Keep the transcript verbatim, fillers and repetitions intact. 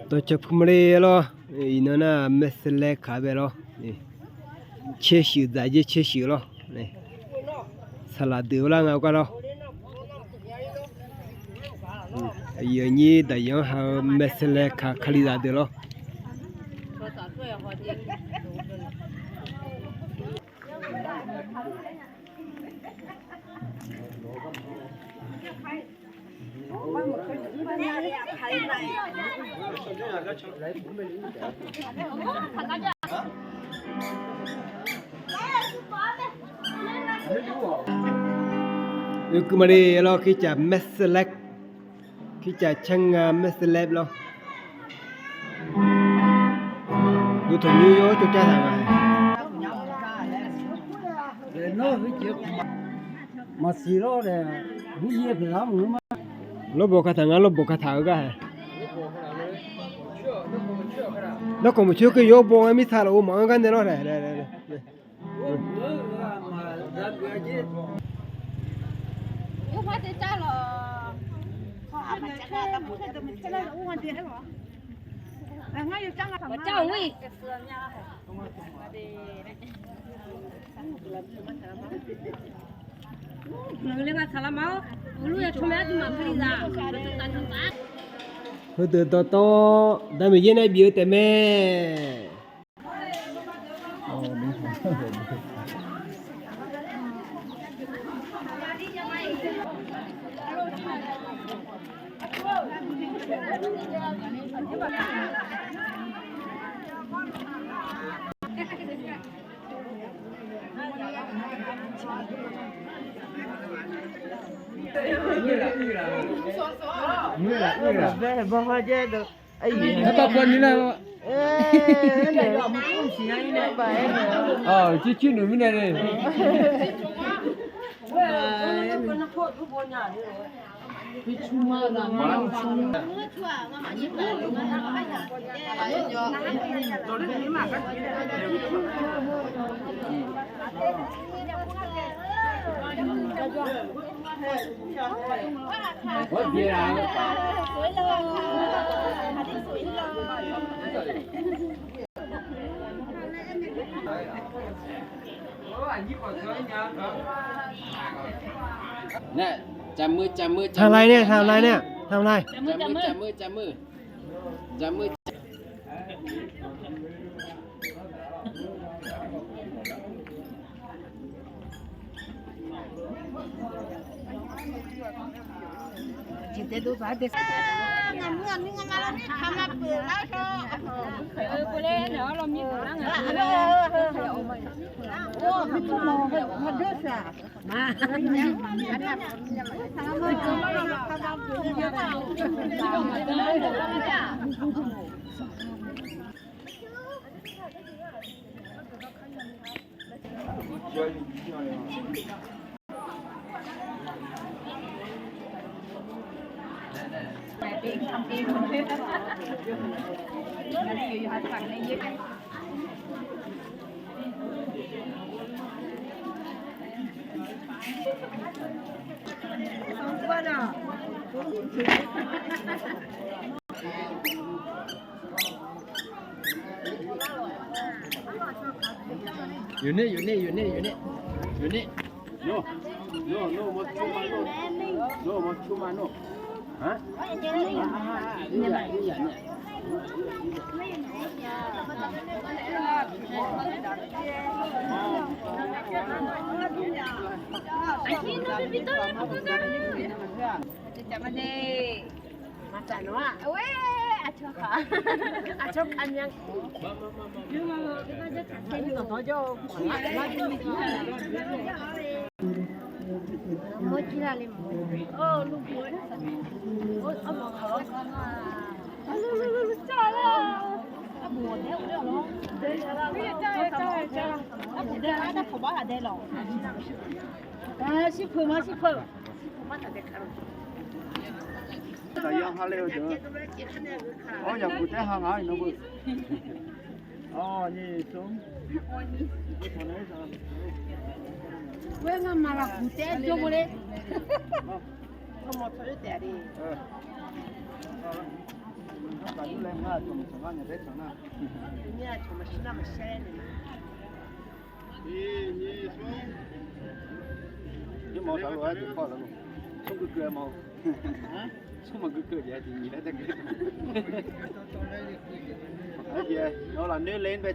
Dawqcawq puq male lawr, iqnan nar maershaer laer kaq bae lawr. Caershuif dzaq jer caershuif lawr. Saqlaq deuq lar nga gar lawr. Aqyuif aqnyir daqyuif-anr ha-eu maershaer laer kaq kalizaq deuq lawr. Oekeuv male lawr, kircaf maershaer laer, kircaf caer nga maershaer laer lawr. Duqtaq nymr yawr cawv car taq nga. Maqsiq lawr daef, lawrbawq kataq nga, lawrbawq kataq-eu gar hae. Narkawq maqcoer keuv yawr baw nga mirtsa laf-eu maqanr gar nae lawr daef. Heudeuq dawqtawv daqmiq yaer nae bif-eu taef mae. Aqbaq paw ni nar, circir nuq mirnae le. Taqlai nae, taqlai nae, taqlai. Unique, unique, unique, unique. Unique. No. No, no, more too much, no. No, more too much, no. Hah? Shirpeuq ma, shirpeuq. Taqya ha le-eu deuq. Awr, yaqguq taer ha ngaq-anr iqnan beu. Awr, nyiq smr. Khoer ngamaf lafguq taer jawr-eu le. Smr gui keuv ma. Smr maqgui keuv jeq aqjeq nyiq laer taef. Aqjeq, yawlaf noer le bae.